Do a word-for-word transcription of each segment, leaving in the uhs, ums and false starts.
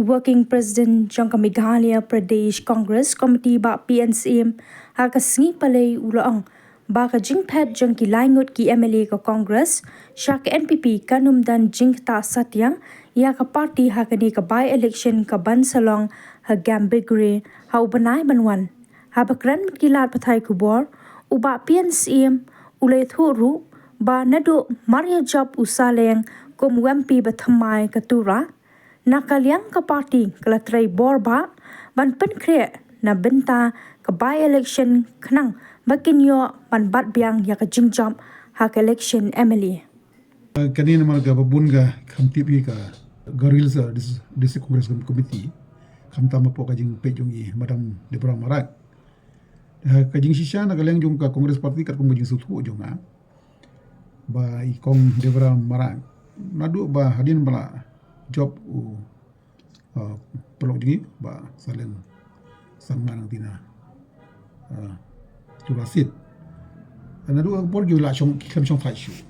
Working President jong ka Meghalaya Pradesh Congress Committee, Bah P N Syiem, ha ka sngi Palei u la ong ba ka jingphet jong ki lai ngut ki M L A ka Congress sha ka N P P kan ym don jingktah satia ïa ka party ha kane ka by-election ka ban sa long ha Gambegre ha u bnai ban wan. Haba kren bad ki lad pathai khubor, u Bah P N Syiem u la ïathuh ruh ba naduh mar ïa jop u Saleng kum u M P ba thymmai ka Tura, na ka liang ka party ka la trei bor bha ban pynkhreh na bynta ka by-election khnang ba kin ïoh ban bat biang ïa ka jingjop ha ka election M L A. Kane namar ka ba bun ka kham tip hi ka Garo Hills, uh, Dis-, District Congress Com-, Committee, khamtam hapoh ka jingpeit jong i Madam Deborah Marak. Uh, ka jingshisha na ka liang jong ka Congress Party katkum ka jingsngewthuh jong nga, ba i Kong Deborah Marak, naduh ba hadien ba la jop u, uh, paralok jong i Bah Saleng Sangma Nangtina, uh, Tura seat. Naduh ka por ki la shong, ki khlem shong thait shuh.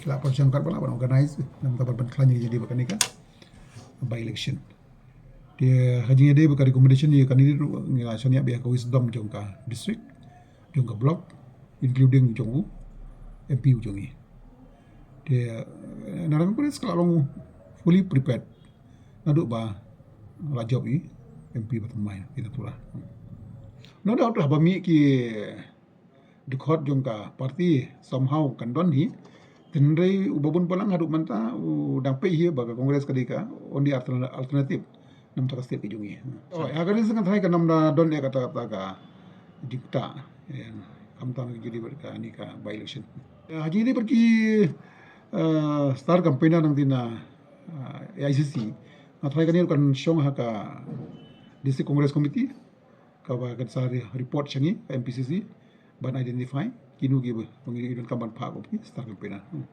Ki la pyrshang katba lah ban organize, namar ban khlaiñ ïa ka jingïadei bad kane ka by-election. Te ha jingïadei bad ka recommendation ïa ka candidate ruh ngi la shaniah bad ka wisdom jong ka district, jong ka block, including jong u M P u jong i. Te, eh, na ka Congress ka la long fully prepared naduh ba la jop i M P ba thymmai, i Tura. No doubt haba mih ki dkhot jong ka party somehow kan don hi. Hynrei uba bun palang haduh mynta u dang peit hi ba ka Congress ka dei ka only altern-, alternative namar ka state ka jong i. Oh, ha ka ri sngewthuh ka nam da don ïa kata, kata ka jingktah, eh, khamtam jingïadei bad kane ka by-election. Eh, ha jingïadei bad ki, eh, star campaigner nangtina, eh, A I C C, nga tharai kane ruh kan shong ha ka District Congress Committee, kaba kan sa re-, report sha ngi ka M P C C ban identify kino kiba ngi donkam ban phah kum ki star campaigner. Hmm.